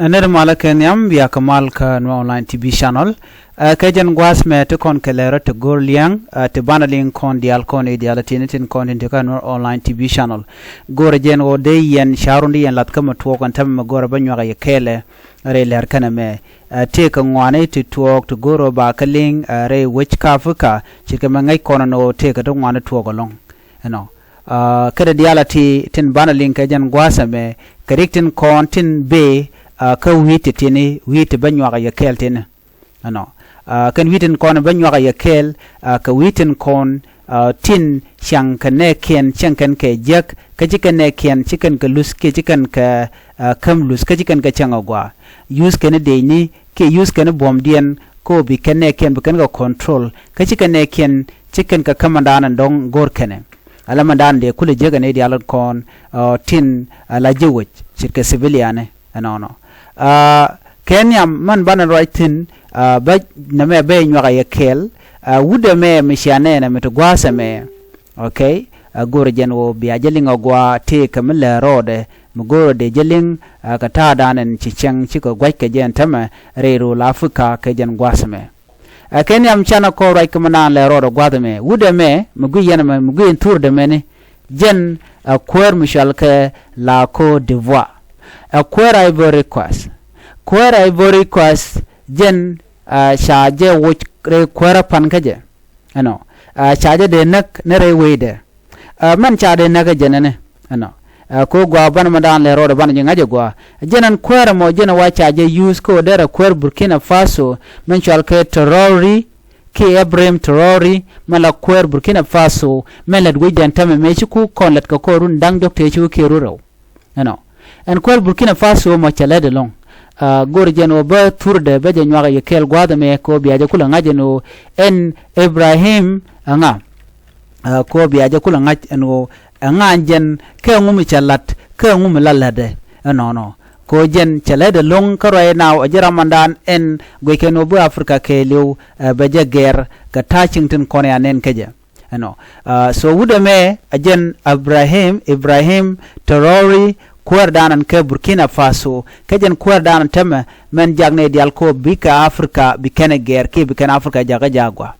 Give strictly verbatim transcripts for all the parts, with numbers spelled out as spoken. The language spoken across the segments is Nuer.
Ɛ nɛr malä kɛ nhiam bia kɛ mal kä Nuer Online T V channel. Ɛ kɛ jɛn gua̱a̱th mɛ ti kɔn kɛ lɛrä ti go̱r liɛŋ, ɛ ti banɛ liŋ kɔn diaal kɔn i̱ diaal tin tin kɔn tin ti kä Nuer Online T V channel. Go̱rɛ jɛn ɣöö dee yɛn ca̱run di yɛn lath kä mɛ tuɔɔk ɛn tämɛ mɛ go̱rɛ bä nyuak ɛ yɛ kɛɛlɛ rɛy lɛr kɛnɛ mɛ. Ɛ tëëkɛ ŋuani ti tuɔɔk ti go̱rɛ ba kä liŋ ɛ rɛy wec kä Africa ce̱tkɛ mɛ ŋäc kɔn ɛn ɣöö tëëkɛ ti ŋuani tuɔɔk ɛlɔ̱ŋ. Ɛnɔ. Ɛ kɛnɛ diaal a ti tin banɛ liŋ kɛ jɛn gua̱a̱th ɛmɛ kɛ rik tin kɔn tin bëë ɛ kä wi̱i̱ ti tini wi̱i̱ ti bä nyuak ɛ yɛ kɛɛl tini. Ɛnɔ. Ɛ kɛn wi̱i̱ tin kɔn bä nyuak ɛ yɛ kɛɛl ɛ kɛ wi̱i̱ tin kɔn ɛ tin ciaŋ kɛ nɛɛkiɛn cieŋ kɛn kɛ jiäk kä ci kɛn nɛɛkiɛn ci kɛn kɛ luth kiɛ ci kɛn kɛ ɛ käm luth kä ci kɛn kɛ cäŋ ɛ gua̱a̱. Yuth kɛn i̱ dëëcni kiɛ yuth kɛn i̱ buɔ̱mdiɛn kä ɣöö bi kɛn nɛɛkiɛn bi kɛn kɛ control kä ci kɛn nɛɛkiɛn ci kɛn kɛ kämändan ɛn dɔ̱ŋ go̱r kɛnɛ. Ala mändan dee kulɛ jiäk ɛn i̱ diaal kɔn ɛ tin ala ji̱ wec ce̱tkɛ civiliani. Ɛnɔnɔ. Ɛ kɛ nhiam mɛn banɛ ruac thi̱n ɛ bä nɛmɛ bä nyuak ɛ yɛ kɛɛl ɛ wut ɛmɛ mi cia nɛɛnɛ mi ti gua̱a̱th ɛmɛ. Okay. Ɛ go̱rɛ jɛn ɣöö bia jɛ liŋ ɛ gua̱a̱ tëëkɛ mi lɛ rɔɔdɛ mi go̱rɛ dee jɛ liŋ ɛ kɛ ta̱a̱dan ɛn ci cɛŋ cikɛ gua̱c kɛ jɛ ɛn tämɛ rɛy rööl Africa kɛ jɛn gua̱a̱th ɛmɛ. Ɛ kɛ nhiam canɛ kɔn ruac kä mi naan lɛ rɔɔdɛ gua̱a̱th ɛmɛ wut ɛmɛ mi guic yɛn ɛmɛ mi guic in thurdɛ mɛni. Jɛn ɛ kuäär mi cɔal kɛ la Côte d'Ivoire. Ɛ kuäär Ivory Coast. Kuäär Ivory Coast jɛn ɛ ca jɛ woc rɛy kuäärä pan kä jɛ. Ɛnɔ. Ɛ ca jɛ dee näk ni rɛy wecdɛ. Ɛ mɛn ca dee näk ɛ jɛn ɛnɛ. Ɛnɔ. Ɛ ko gɔaa banɛ mɛ daan lɛ rɔɔdɛ banɛ jɛ ŋa̱c ɛ gɔaa. Jɛn ɛn kuäärä mɔ jɛn ɛ wa ca jɛ yuth kä ɣöö derɛ kuäär Burkina Faso mɛn cɔal kɛ Traoré kiɛ Ibrahim Traoré mɛn la kuäär Burkina Faso mɛn lät wecdɛ ɛn tämɛ mëë ci ku kɔn lät kɛ kɔn run da̱ŋ diɔ̱k tëë ci wä kiɛ run rɛw. Ɛnɔ. Ɛn kuäär Burkina Faso mɔ cɛ lät ɛlɔ̱ŋ. Ɛ go̱r jɛn ɣöö bä thurdɛ bä jɛ nyuak ɛ yɛ kɛɛl gua̱a̱th ɛmɛ kɛ ɣöö bia jɛ kulɛ ŋa̱c ɛn ɣöö ɛn Ibrahim ɛŋa. Ɛ kɛ ɣöö bia jɛ kulɛ ŋa̱c ɛn ɣöö ɛŋa ɛn jɛn kɛ ɛŋu mi cɛ la̱t kɛ ɛŋu mi la lätdɛ. Ɛnɔnɔ. Kɛ ɣöö jɛn cɛ lät ɛlɔ̱ŋ kä ruac ɛn a ɔ ji̱ ram mandan ɛn guickɛn ɣöö bi Africa kɛɛliw ɛ bɛ jɛ gɛr kɛ ta̱a̱ cieŋ tin kɔn ya nɛn kä jɛ. Ɛnɔ. Ɛ so wut ɛmɛ ɛ jɛn Ibrahim Ibrahim Traoré kuäärdan ɛn kɛ Burkina Faso kä jɛn kuäärdan ɛn tämɛ mɛn jak nɛy diaal kɛ ɣöö bikɛ Africa bi kɛn ɛ gɛr kiɛ bi kɛn Africa jakä ja̱a̱k gɔaa.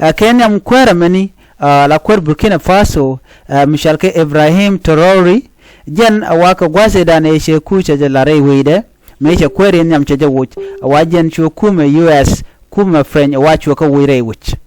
Ɛ kɛ nhiam kuäär ɛmɛni ɛ la kuäär Burkina Faso ɛ mi cɔal kɛ Ibrahim Traoré. Jɛn ɛ wa kɛ gua̱a̱th ëëdan ëë cɛ ku cɛ jɛ la rɛy wecdɛ mëë cɛ kuäär in nhiam cɛ jɛ woc ɛ wa jɛn cu kumɛ U S kumɛ French ɛ wa cuɛ kɛ woc rɛy wec.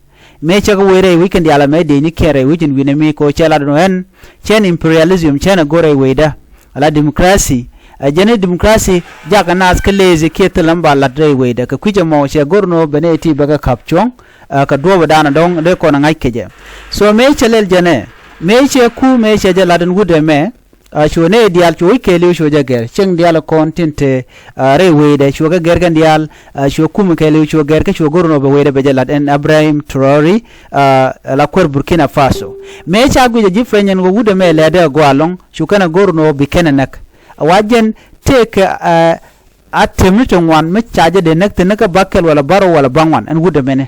Mëë cɛ kɛ woc rɛy wec kɛn diaal ɛmɛ dëëcni kiɛn rɛy wec in wi̱nɛ mi kɛ ɣöö cɛ lat ɛn ɣän cɛn imperialism cɛn ɛ go̱r rɛy wecdä. Ala democracy ɛ jɛn i̱ democracy jakɛ naath kä leeth kiɛ thil ɛn ba la̱t rɛy wecdɛ kɛ kui̱c ɛmɔ cɛ go̱r nɔ ben ɛ ti bɛ kɛ ka̱p cuɔ̱ŋ. Ɛ kɛ duɔ̱ɔ̱p ɛ daanɔ dɔ̱ŋ dee kɔn ɛ ŋa̱c kɛ jɛ. So mëë cɛ lɛl jɛn ɛ mëë cɛ ku mëë cɛ jɛ la̱t ɛn wut ɛmɛ. Ɛ cuɛ nɛy diaal cuɛ wi̱c kɛɛliw cuɛ jɛ gɛr cieŋ diaal ɛ kɔn tin te ɛ rɛy wecdɛ cuɛ kɛ gɛr kɛn diaal. Ɛ cuɛ kumɛ kɛɛliw cuɛ gɛr kä cuɛ go̱r nɔ bɛ wecdɛ bɛ jɛ la̱t ɛn Ibrahim Traoré. Ɛ la kuäär Burkina Faso mëë ca guic ɛ ji̱ French ɛn ɣöö wut ɛmɛ lɛɛtdɛ ɛ gɔaa ɛlɔ̱ŋ cu kɛn ɛ go̱r nɔ bi kɛn ɛ näk. Ɛ wa jɛn tëëkɛ ɛ a tëmni ti ŋuan mi ca jɛ dee näk thi̱n ni kä bäkɛl wala bärɔw wala bäŋuan ɛn wut ɛmɛni.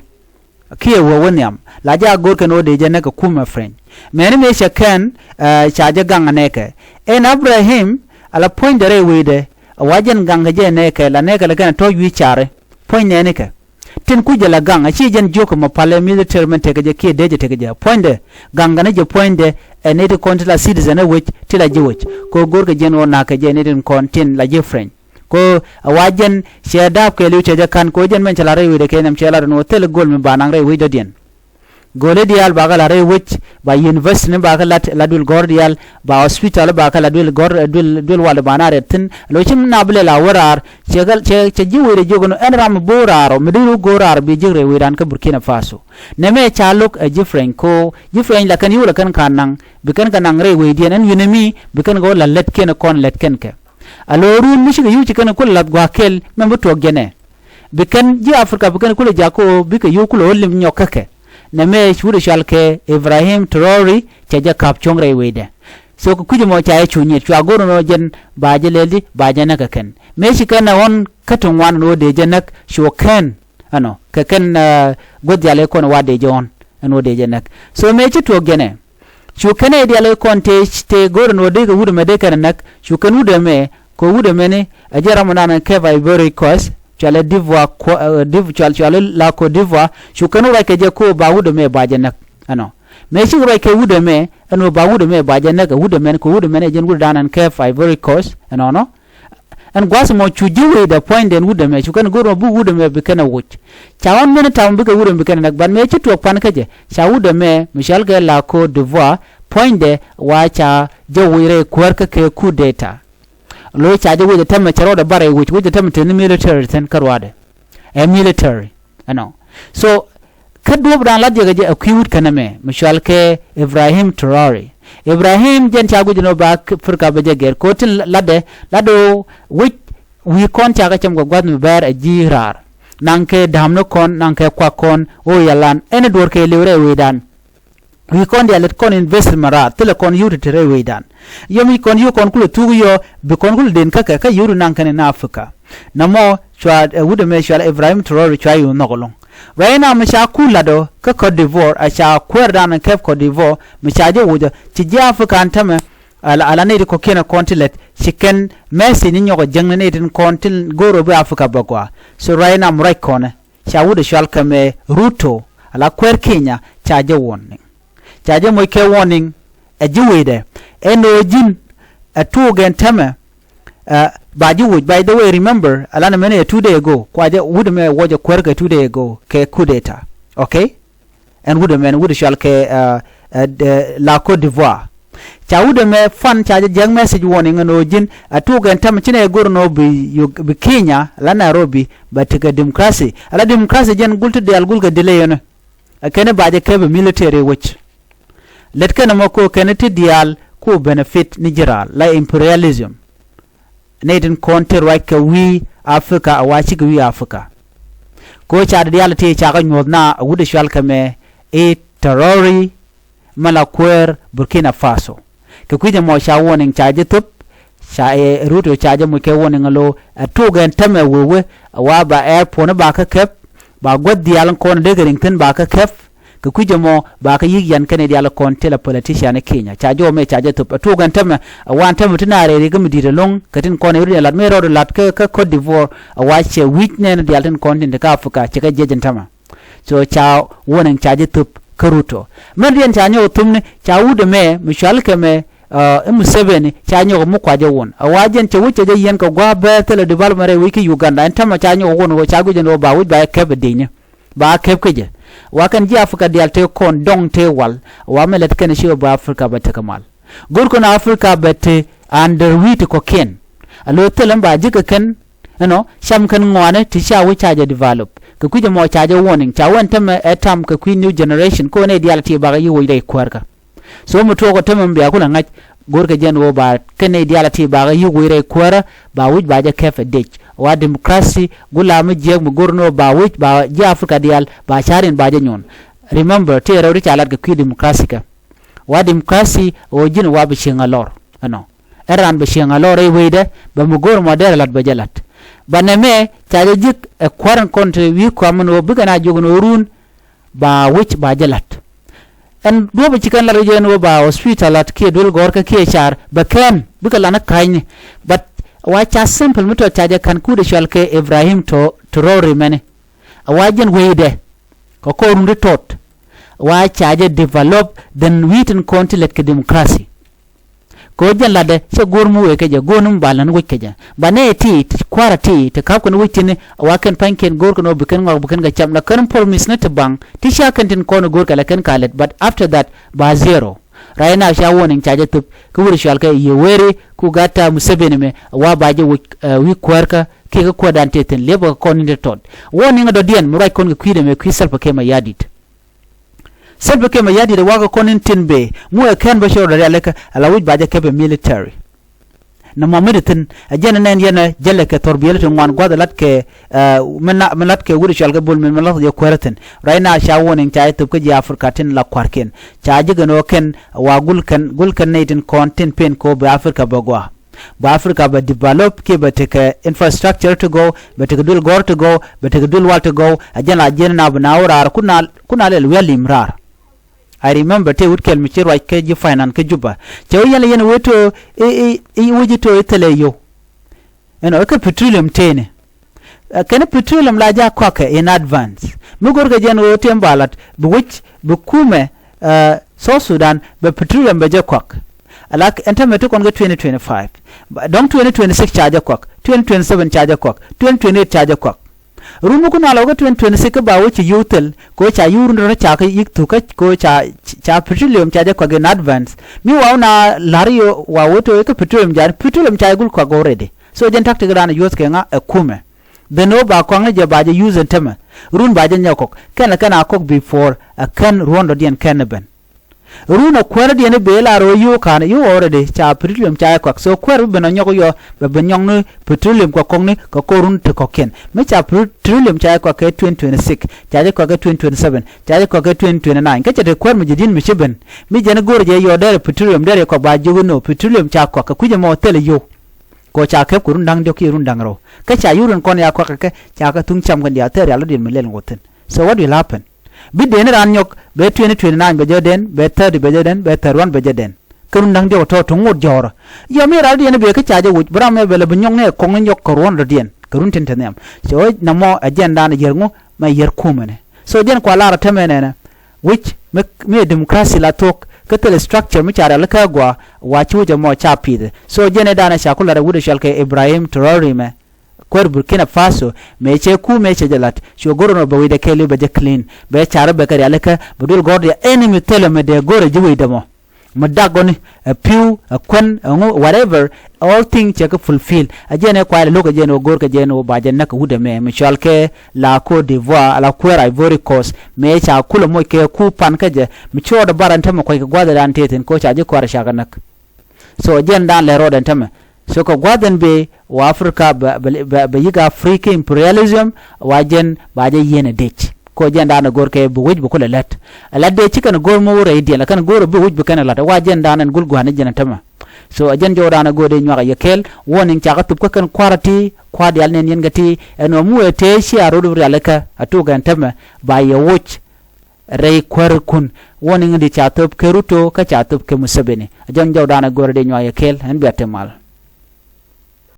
Kiɛ wä wä nhiam la jɛ a go̱r kɛn ɣöö dee jɛ näk ɛ kumɛ French. Mɛni mëë cɛ kɛn ɛ ca jɛ gaŋ ɛ nɛɛkɛ. Ɛn Ibrahim ala puɔ̱nydɛ rɛy wecdɛ ɛ wa jɛn gaŋ kɛ jɛ ɛ nɛɛkɛ la nɛɛkɛ la kɛn ɛ tɔ̱ wi̱i̱ cari. Puɔ̱ny nɛɛnikɛ tin kuc jɛ la gaŋ a ci jɛn jiök kɛ mɔ palɛ military mɛn tekɛ jɛ kiɛ dee jɛ tekɛ jɛ puɔ̱nydɛ. Gaŋ kɛn jɛ puɔ̱nydɛ ɛ nɛy ti kɔn ti la citizen ɛ wec ti la ji̱ wec. Kɛ ɣöö go̱r kɛ jɛn ɣöö na̱k kɛ jɛ nɛy ti kɔn tin la ji̱ French. Kɛ ɣöö ɛ wa jɛn cɛ da̱a̱p kɛɛliw cɛ jɛ ka̱n kɛ ɣöö jɛn mɛn cɛ la rɛy wecdɛ kɛ nhiam cɛ la rɛn ɣöö thilɛ go̱l mi ba naŋ rɛy wecdädiɛn. Go̱o̱lä diaal bakɛ la rɛy wec ba university ni bakɛ lat la duël gɔ̱r diaal ba hospital bakɛ la duël gɔ̱r duël duël wal ba na rɛt thi̱n. Lo ci mi na bi lɛ la wä raar cɛ kɛ cɛ cɛ ji̱ wecdɛ jiök ɛn ram mi bo̱o̱ raar ɔ mi dee ru go̱o̱r raar bi ji̱k rɛy wecdan kä Burkina Faso. Nɛmɛ ca lo̱k ɛ ji̱ French ko ji̱ French la kɛn yio̱w la kɛn ka naŋ bi kɛn kɛ naŋ rɛy wecdiɛn ɛn wi̱nɛ mi bi kɛn kɛ wä la lät kiɛn kɔn lät kɛn kɛ. A lo̱o̱run mi cikɛ yio̱w ci kɛn kulɛ lath gua̱a̱k kɛl mɛn bi tuɔɔk jɛnɛ. Bi kɛn ji̱ Africa bi kɛn kulɛ jakä ɣöö bikɛ yio̱w kulɛ ɣöö lim nyɔk kä kɛ. Nɛmɛ ci wut ɛ cɔal kɛ Ibrahim Traoré cɛ jɛ ka̱p cuɔ̱ŋ rɛy wecdɛ. So kɛ kui̱c ɛmɔ ca jɛ cu nyiet cua go̱r ɛn ɣöö jɛn ba jɛ lɛl di ba jɛ näk kɛ kɛn. Mëë ci kɛn ɛ ɣɔ̱n kä ti ŋuan ɛn ɣöö dee jɛ näk cu kɛn. Ɛnɔ kɛ kɛn guäth diaal ɛ kɔn ɛ wa dee jɛ ɣɔ̱n ɛn ɣöö dee jɛ näk. So mëë ci tuɔɔk jɛnɛ. Cu kɛn ɛ diaal ɛ kɔn tëë tëë go̱r ɛn ɣöö dee kɛ wut ɛmɛ dee kɛn ɛ näk cu kɛn wut ɛmɛ Kɛ wut ɛmɛni ɛ jɛn ram ɔ nan ɛn kɛp Ivory Coast, cualɛ D'ivoire, cual, cualɛ la Côte d'Ivoire. Cu kɛn ruac kɛ jɛ kɛ ɣöö ba wut ɛmɛ ba jɛ näk. Ɛnɔ. Mëë cikɛ ruac kɛ wut ɛmɛ ɛn ɣöö ba wut ɛmɛ ba jɛ näk, ɛ wut ɛmɛni, kɛ wut ɛmɛni ɛ jɛn wut ɛ dan ɛn kɛp Ivory Coast ɛnɔnɔ. Ɛn gua̱a̱th ɛmɔ cu ji̱ wecdɛ puɔ̱nydɛ ɛn wut ɛmɛ, cu kɛn go̱r ɛmɔ bi wut ɛmɛ bi kɛn ɛ woc. Ca ɣɔn mɛn tam bikɛ wut ɛmɛ bi kɛn ɛ näk, but mëë ci tuɔɔk pan kä jɛ, ca wut ɛmɛ mi cɔalkɛ la Côte d'Ivoire, puɔ̱nydɛ wa ca jɛ woc rɛy kuäärkä kɛ coup d'etat. Lo̱c ca jɛ wec ɛ tämɛ cɛ rɔɔdɛ bar ɛ wec, wec ɛ tämɛ te ni military thi̱n kä ruaadɛ. Ɛ military ɛnɔ. So kä duɔ̱ɔ̱pdan lat jɛ kɛ jɛ ɛ kui̱ wut kɛn ɛmɛ mi cɔalkɛ Ibrahim Traoré. Ibrahim jɛn ca guic ɛn ɣöö ba Africa bɛ jɛ gɛr kɛ ɣöö tin latdɛ, latdɛ ɣöö wec wi̱i̱ kɔn ca kɛ cam kɛ gua̱th mi bɛɛr ɛ ji̱ raar. Naŋ kɛ da̱a̱m ni kɔn, naŋ kɛ kuak kɔn, ɣöö yalan ɛn ɛ duɔ̱ɔ̱r kɛ liw rɛy wecdan. Wi̱i̱ kɔn diaal lät kɔn investment raar, thilɛ kɔn yio̱w ti̱ti̱ rɛy wecdan. Yom i̱ kɔn yio̱w kɔn kulɛ thuk yɔ, bi kɔn kulɛ den kä kɛ, kä yio̱w ti naŋ kɛn in Africa. Nɔmɔ cua, ɛ, wut ɛmɛ cɔal Ibrahim Traoré cua yio̱w nhɔk ɛlɔ̱ŋ. Right now mi ca kul lat ɔ kä Côte d'Ivoire, a ca kuäärdan in kɛp Côte d'Ivoire, mi ca jɛ woc ɔ, ci ji̱ Africa ɛn tämɛ, ala, ala nɛy ti kɔ̱kiɛn ɛ kɔn ti lät, ci kɛn message ni nyɔk ɛ jiäkni nɛy tin kɔn tin go̱o̱r ɔ bi Africa bɛ gɔaa. So right now mi ruac kɔnɛ. Ca wut ɛ cɔal kɛ mɛ Ruto, ala kuäär Kenya, ca jɛ warning. Ca jɛ moc kɛ warning, ɛ ji̱ wecdɛ. Ɛn ɣöö ji̱n, ɛ tuuk ɛn tämɛ, ɛ, ba ji̱ woc, by the way, remember, ala ni mɛn ɛ two day ago, kua jɛ wut ɛmɛ wä jɛ kuäär kɛ two day ago, kɛ coup d'etat. Okay? Ɛn wut ɛmɛn, wut ɛ cɔal kɛ, ɛ, ɛ, la Côte d'Ivoire. Ca wut ɛmɛ fan ca jɛ jiäk message warning ɛn ɣöö ji̱n, ɛ tuuk ɛn tämɛ ci nɛ go̱r ɛn ɣöö bi, bi Kenya, la Nairobi, bɛ tekɛ democracy. Ala democracy jɛn gul ti diaal gul kɛ delay ɛnɔ. Ɛ kɛn ba jɛ kɛp ɛ military wec. Lät kɛn ɛmɔ kɛ ɣöö kɛn ti diaal ku benefit ni ji̱ raar, la imperialism. Nɛy tin kɔn ti ruac kɛ wi̱i̱ Africa, a wa cikɛ wi̱i̱ Africa. Kɛ ɣöö ca di diaal ti ca kɛ nyuɔ̱th na, a wut ɛ cɔal kɛ mɛ i̱ Traoré, mɛ la kuäär Burkina Faso. Kɛ kui̱c ɛmɔ ca warning ca jɛ thöp, ca ɛ Ruto ca jɛ moc kɛ warning alo, ɛ tuuk ɛn tämɛ wee wee, a wa ba airport ni ba kä kɛp, ba guäth diaal kɔn dee kɛ riŋ thi̱n ba kä kɛp, kɛ kui̱c ɛmɔ ba kä yi̱k yan kɛn i̱ diaal kɔn ti la politician i̱ Kenya. Ca jɔw mɛ ca jɛ thöp, a tuuk ɛn tämɛ, a wan tämɛ ti na rɛy rikä mi di̱i̱t ɛlɔ̱ŋ, kɛ tin kɔn i̱ rut in lat, mi rɔɔd in lat kä, kä Côte d'Ivoire, a wa cɛ wi̱c nɛn diaal tin kɔn tin ti kä Africa, cɛ kɛ jiɛc ɛn tämɛ. So ca warning ca jɛ thöp kä Ruto. Mɛn diɛn ca nyɔk thöpni, ca wut ɛmɛ, mi cual kɛ mɛ, ɛ, i̱ Museveni, ca nyɔk mi kua jɛ wun. A wa jɛn cɛ wi̱c cɛ jɛ yɛn kɛ gua̱a̱ bɛɛ thilɛ development rɛy wi̱c kä Uganda. Ɛn tämɛ ca nyɔk wun ɣöö ca guic ɛn ɣöö ba wi̱c ba jɛ kɛp ɛ di̱cni. Ba kɛp kä jɛ. Wa kɛn ji̱ Africa diaal tëë kɔn dɔŋ tëë wal. Wa mɛ lät kɛn ci ɣöö ba Africa bɛ tekɛ mal. Go̱r kɔn Africa bɛ te under wi̱i̱ ti kɔ̱kiɛn. A lo̱ thilɛ mi ba ji̱ kɛ kɛn, you know, cam kɛn ŋɔaani ti ca wä ca jɛ develop. Kɛ kui̱c ɛmɔ ca jɛ warning. Ca wä ɛn tämɛ ɛ tam kɛ kui̱ new generation. Kɛ ɣöö nɛy diaal ti bakɛ yi̱ woc rɛy kuäärkä. So mi tuɔɔk ɔ tämɛ mi bia kulɛ ŋa̱c, go̱rkɛ jɛn ɣöö ba kɛn nɛy diaal a ti ba kä yuk wec rɛy kuäärä, ba wi̱c ba jɛ kɛp ɛ dec. Wa democracy, gula mi jiääk mi go̱r ni ɣöö ba wi̱c ba ji̱ Africa diaal, ba ca̱r in ba jɛ nyuɔ̱n. Remember, ti rɛw ti ca lat kɛ kui̱ democracy kɛ. Wa democracy, ɣöö ji̱n wa bi cieŋ a lɔr. Ɛnɔ. Ɛ raan bi cieŋ a lɔr rɛy wecdɛ, bɛ mi go̱r mɔ dɛr ɛ lat bɛ jɛ lat. Ba nɛmɛ, ca jɛ ji̱k ɛ kua̱r in kɔn ti wi̱i̱ kua̱r min ɣöö bikɛ na jiök in ɣöö run, ba wi̱c ba jɛ la̱t. Ɛn duɔ̱ɔ̱p ci kɛn la̱t kɛ jɛ ɛn ɣöö ba hospital la̱t kiɛ duel gɔ̱rkä kiɛ car bɛ kɛn bikɛ la̱t ni ka̱cni. But wa ca simple mi tɔt ca jɛ ka̱n kut ɛ cɔal kɛ Ibrahim Traoré mɛni. A wa jɛn wecdɛ kɛ kɔr run ti tɔt. Wa ca jɛ develop then wi̱i̱ tin kɔn ti lät kɛ democracy. Kɛ ɣöö jɛn latdɛ cɛ go̱o̱r mi wëë kɛ jɛ, go̱o̱r ni mi ba lät ni wec kɛ jɛ. Ba nɛy ti, ti kua̱rä ti, ti ka̱pkɛ ni wec thi̱n, wa kɛn pa̱nykiɛn go̱o̱r kɛn ɣöö bi kɛn ŋɔak bi kɛn kɛ cam. La kɛn promise ni ti baŋ, ti ca kɛn tin kɔn go̱o̱r kɛ la kɛn ka lät, but after that, ba zero. Right now ca warning ca jɛ thöp, kä wut cɔal kɛ Yoweri Kugata Museveni mɛ, wa ba jɛ wec, ɛ, wi̱i̱ kuäärkä, kiɛ kä kuäärdan tëë thi̱n, liɛpkɛ kɔn in te tɔt. Warning dɔ̱diɛn, mi ruac kɔn kɛ kui̱dɛ mɛ kui̱ Salva Kiir Mayardit. Salva Kiir Mayardit ɛ wakɛ kɔn in tin bëë, ŋu ɛ kɛn bä cɛ rɔ dɔ̱diɛn lɛ kä, ala wi̱c ba jɛ kɛp ɛ military. Nɔmɔ mi ti thi̱n, ɛ jɛn ɛ nɛn yɛn ɛ jälɛ kɛ thɔr biɛli ti ŋuan gua̱th ɛ lat kɛ, ɛ, mi na, mi lat kɛ wut ɛ cɔal kɛ Bol Mel mi lath jɛ kuäärä thi̱n. Right now ca warning ca jɛ thöp kä ji̱ Africa tin la kua̱rkiɛn. Ca ji̱ kɛn ɣöö kɛn, wa gul kɛn, gul kɛn nɛy tin kɔn tin pen kɛ ɣöö bi Africa bɛ gɔaa. Ba Africa bɛ develop kiɛ bɛ tekɛ infrastructure ti gɔw, bɛ tekɛ duel gɔ̱r ti gɔw, bɛ tekɛ duel wal ti gɔw, a jɛn la jiɛn na bi na wä raar, kun na, kun na lɛl wi̱i̱ a lim raar. I remember tëë wut kɛl mi ci ruac kä ji̱ finance kä Juba. Cɛ wä yɛn la yɛn wee to, i, i, i wec to i thilɛ yio̱w. Ɛnɔ kä petroleum tëëni. Kɛn petroleum la ja kɔakɛ in advance mi go̱rkɛ jɛn ɣöö tëë ba lat bi wec bi kumɛ South Sudan bɛ petroleum bɛ jɛ kɔak. Ala ɛn tämɛ ti kɔn kä twenty twenty-five. Dɔ̱ŋ twenty twenty-six ca jɛ kɔak, twenty twenty-seven ca jɛ kɔak, twenty twenty-eight ca jɛ kɔak. Run mi kun a lɔ kä twenty twenty-six kä ba wec ci yio̱w thil kɛ ɣöö ca yio̱w run rɔ ca kä yik thuk kä kɛ ɣöö ca ca petroleum ca jɛ kɔak in advance. Mi wa wun a la̱r yio̱w wa wä to̱ kä petroleum ca petroleum ca jɛ gul kɔak already. So jɛn tactic dan a use kɛ ŋa ɛ kumɛ. Then ɣöö ba kɔaŋni jɛ ba jɛ use ɛn tämɛ. Run ba jɛ nyɛ kɔk kɛn ɛ kɛn a kɔk before ɛ kɛn ruɔ̱ndɔdiɛn kɛn ɛ ben. Run ɛ kuäärdiɛn i̱ bëë lar ɣöö yio̱w ka̱n yio̱w already ca petroleum ca jɛ kɔak. So kuäär bi ben ɔ nyɔk yɔ bɛ ben nyɔkni petroleum kɔk kɔkni kɛ ko̱r run ti kɔ̱kiɛn. Mi ca petroleum ca jɛ kɔak kɛ twenty twenty-six, ca jɛ kɔak kɛ twenty twenty-seven, ca jɛ kɔak kɛ twenty twenty-nine. Kä cɛ te kuäär mi ji̱ di̱n mi ci ben mi jɛn i̱ go̱o̱rɛ jɛ yɔ dɛrɛ petroleum dɛrɛ kɔak ba jiök i̱ nɔ petroleum ca kɔak kɛ kui̱c ɛmɔ thilɛ yio̱w. Kɛ ɣöö ca kɛp kɛ run da̱ŋ diɔ̱k kiɛ run da̱ŋ rɛw. Kä ca yio̱w run kɔn ya kɔak kɛ kɛ ca kɛ thuŋ cam kɛn diaal thil rial rɔ̱diɛn mi lɛl ŋuɔ̱thin. So what will happen? Bi deni raan nyɔk bɛ twenty twenty-nine bɛ jɛ den, bɛ thirty bɛ jɛ den, bɛ thirty-one bɛ jɛ den. Kä run da̱ŋ diɔ̱k tɔ̱ ti ŋot jɔ̱ɔ̱rä. Yɔ mi raan diɛn bɛ kä ca jɛ wi̱c bi ram mɛ bɛ lɛ bi nyɔk ni ɛ kɔŋ ni nyɔk kɛ ruɔ̱n rɔ̱diɛn kɛ run tin te nhiam. So namɔ ɛ jɛn dan yɛr ŋu mɛ yɛr kumɛnɛ. So jɛn kua lar ɛ tämɛ nɛnɛ. Wi̱c mi mi democracy la thuɔ̱k kä thil structure mi ca rialikä gɔaa wa ci wi̱c ɛmɔ ca pi̱i̱th. So jɛn ɛ dan ɛ ca ku lat ɛ wut ɛ cɔal kɛ Ibrahim Traoré mɛ. Kuäär Burkina Faso mëë cɛ ku mëë cɛ jɛ la̱t cuɛ go̱r ɛn ɣöö bɛ wecdɛ kɛɛliw bɛ jɛ clean bɛ car bɛ kɛ rialikä bɛ duël gɔ̱r diɛ enemy thilɛ mɛ dee go̱rɛ ji̱ wecdɛ mɔ. Mi dak gɔni ɛ pi̱w ɛ kuän ɛ ŋu whatever, all thing cɛ kɛ fulfill. Ɛ jɛn ɛ kuay lɛ lo̱k ɛ jɛn ɣöö go̱r kɛ jɛn ɣöö ba jɛ näk kɛ wut ɛmɛ mi cɔal kɛ la Côte d'Ivoire ala kuäär Ivory Coast mëë ca kulɛ moc kɛ ku pan kä jɛ mi cuɔɔdɛ bar ɛn tämɛ kuac kɛ gua̱thɛ dan tëë thi̱n kɛ ɣöö ca ji̱ kɔaarɛ ca kɛ näk. So jɛn dan lɛ rɔɔdɛ ɛn tämɛ. So kɛ gua̱th ɛn bëë wa Africa bɛ bɛ bɛ yik Africa imperialism wa jɛn ba jɛ yieen ɛ dec. Kɛ ɣöö jɛn dan ɛ go̱r kɛ bi wec bi kulɛ lät. Ɛ lät dec ci kɛn go̱r mi wä rɛydiɛn la kɛn go̱r bi wec bi kɛn ɛ lät wa jɛn dan ɛn gul gua̱a̱n ɛ jɛn ɛn tämɛ. So ɛ jɛn jɔw dan ɛ go̱r dee nyuak ɛ yɛ kɛɛl warning ca kɛ thup kä kɛn kua̱r ɛ ti kua̱r diaal nɛn yɛn kɛ ti ɛn ɣöö mi wëë tëë cia ro̱d rialikä ɛ tuk ɛn tämɛ ba yɛ woc. Rɛy kuäärikun warning di ca thöp kɛ Ruto kä ca thöp kɛ Museveni. Ɛ jɛn jɔw dan ɛ go̱r dee nyuak yɛ kɛɛl ɛn bia te mal.